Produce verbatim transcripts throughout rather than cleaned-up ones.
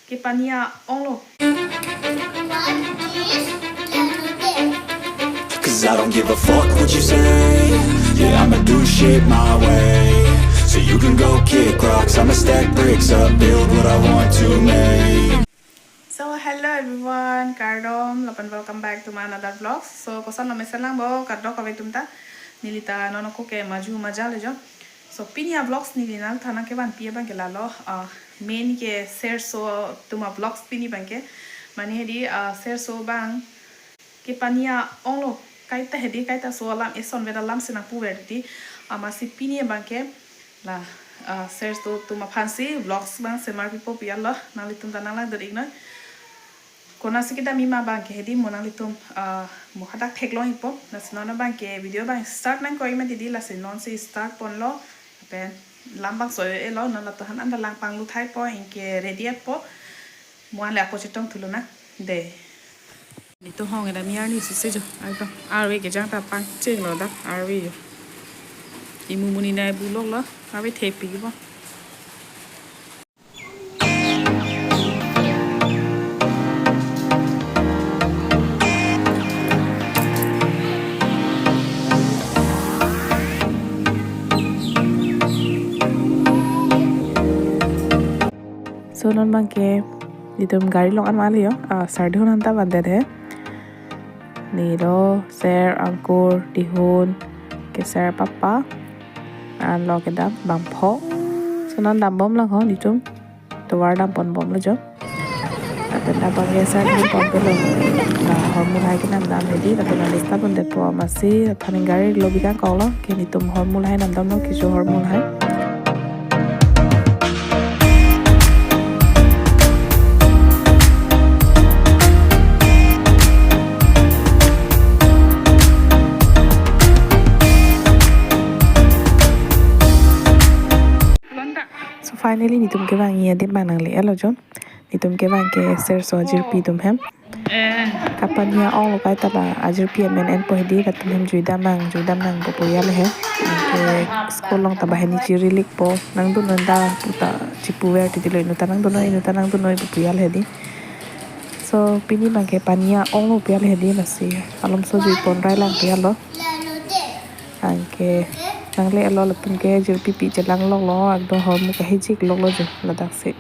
Kepania onglo. Cause I don't give a fuck what you say. Yeah, I'ma do shit my way. So you can go kick rocks, I'ma stack bricks up, build what I want to make. So hello everyone, kardom, lapen welcome back to my another vlog. So koson lo mesen lang bo, kardom kave tum ta, neli ta non ako ke maju maja le jo. So pini a vlogs neli nangthan nangkevanpi abang ke lalo, ah, main ke serso atum a vlogs pini abang ke. Mane hedi, ah, serso abang kepania onglo, kaita hedi, kaita so alam, eson veda alam si nangpuver titi, ah, amatsi pini abang ke la, ah, serso atum aphan si vlogs abang semar pipo pu ya lo, nanglitum ta nanglang dor iknoi. Konatsi kedam-i ma abang ke hedi mo nanglitum, ah, mo hadak theklong ikpo. Lasi non abang ke video abang start nangkok-ik ma titi, lasi non si start ponlo. Lapen lam abang so-elo, non latum aphan anta lang panglut thaipo, anke ready appo. Mo-an le ako chetong thulo na. De. Nelitum hong kedam-i arni si se jo. Ai to. Arve kejang ta pangchenglo dak. Arve jo. Imu monit-nai bulok lo. Arve thepi kibo. So non abang ke nelitum gari along an vanglo jo. Ah, sardi hon anta vandet he. Neli lo, sir, angkur, dihun, ke sir, papa, an lo kedam, bangpho. So non dambom lang ho nelitum. Tovar dam ponbomlo jo. Lapen abang ke sir dam ponpelo. Ah, hormu lahai kenam dam hedi, lapen neli start pondetpo amatsi, thaning gari lo bikang kok lo, ke nelitum hormu lahai namdamlo, kecho hormu lahai. So finally nelitum kevang-i adim abang nangle-etlo jo. Nelitum kevang ke serso ajirpi atum hem. Kepania onglo kaita la ajirpi amen enpo hedi, latum hem juidam nang, juidam nangpo pu ya le he. Anke school along ta banghini chiri likpo, nangdun non da pu ta chipuver titi lo, inut ta nangdunnoi, inut ta nangdunnoi pu ya le hedi. So pini abang kepania onglo pu ya le hedi, lasi alomso jui pon rai lang pu ya lo. Anke nangle-etlo, latum ke jirpi pi chelang loklo, ekdom hormu kahijik loklo jo ladak si.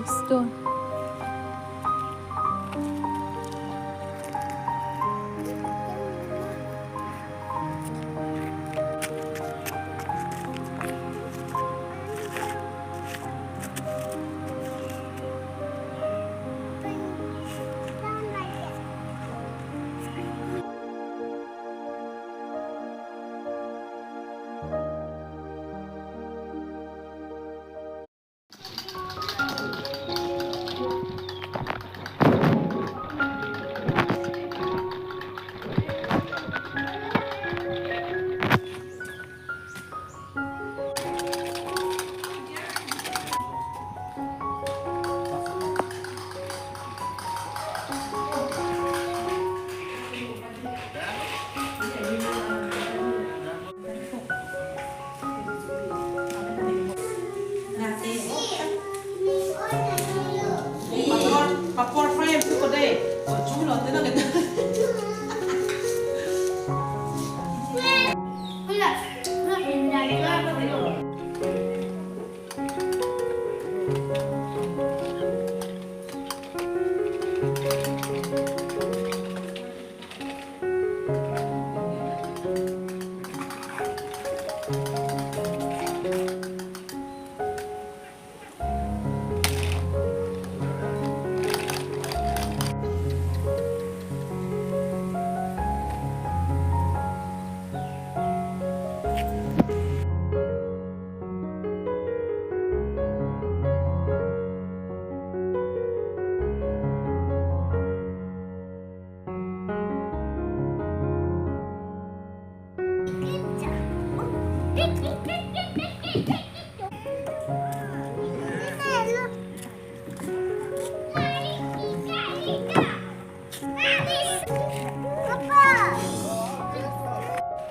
Stone. Papor, papor fry ko dei. Ko chulo te na kita.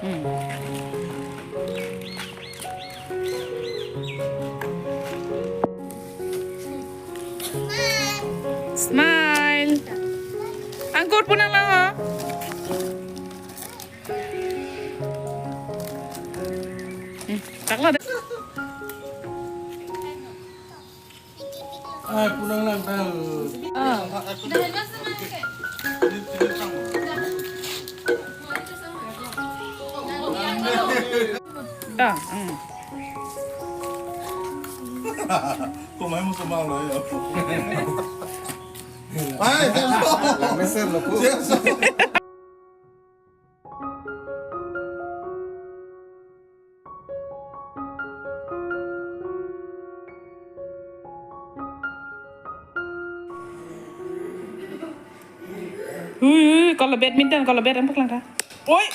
Hmm. Smile. Angkur pu nanglang ho. Hmm, taklo dei. Ai, pu nanglang ta. Ah. Ta, hmm. Kumai mo sumang lo ya. Ai, James. Lang meser lo, pu. James. Hui, hui, kalau badminton, kalau bat, ang paklang ka. Oi!